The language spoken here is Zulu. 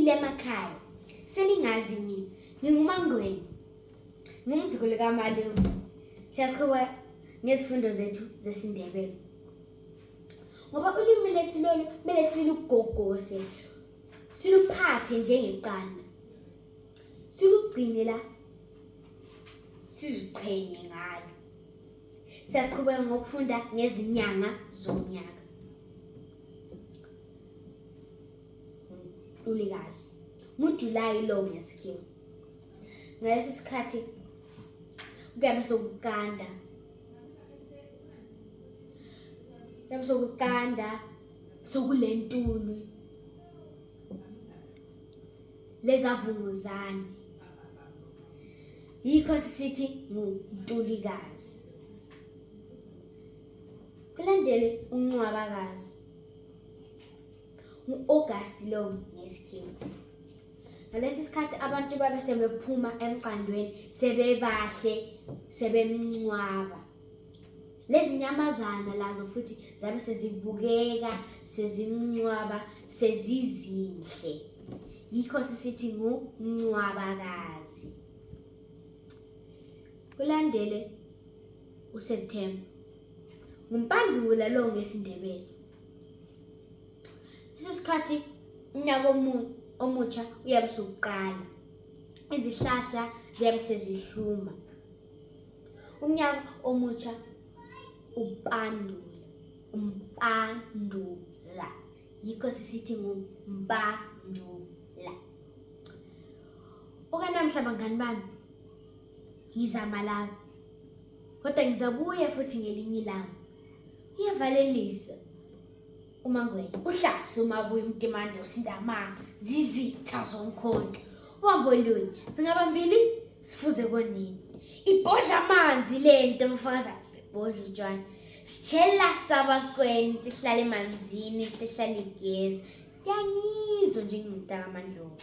Ngifikile emakhaya. Selingazi mina. NginguMangweni. Ngumzukulu kaMalume. Siyaqhuba ngezifundo zethu zesiNdebele. Ngoba ulimi lethu lolu kumele silugogose. Siluphathe njengeqanda. Silugcine la siziqhenye ngalo. Siyaqhubeka ngokufunda ngezinyanga zonyaka. Ntulikazi. NguJulayi lo ngesikhiwa. Ngalesi sikhathi kuyabe sokuqanda. Kuyabe sokuqanda sokulentulu. Lezavunguzane. Yikho sisithi nguNtulikazi. Kulandele uNcwabakazi. Ngu-August lo ngesikhiwa. Ngalesi sikhathi abantu babe sebephuma emqandweni sebebahle sebemncwaba. Lezi nyamazana lazo futhi zabe sezibukeka sezincwaba sezizinhle. Yikho sisithi nguNcwabakazi. Kulandele uSeptember. NguMpandula lo ngesiNdebele. Lesi sikhathi unyaka omutsha uyabe usuqala. Izihlahla ziyabe sezihluma. Unyaka omutsha upandula, umpandula. Yikho sisithi ngumpandula. Okanamhla bangani bami ngizama lami kodwa ngizabuya futhi ngelinye ilanga. Iyavalelisa. UMangwenya uhlase uMabuya uMtimande uSindamanga zizitha zomkhonto ubambo lunye singabambili sifuze konini ibhodla amanzi lento abafakaza bebhodla utshwala sitshela sabakweni tihlala emanzini tihlala igeza yangizwa nje ngingumntakamandlovu.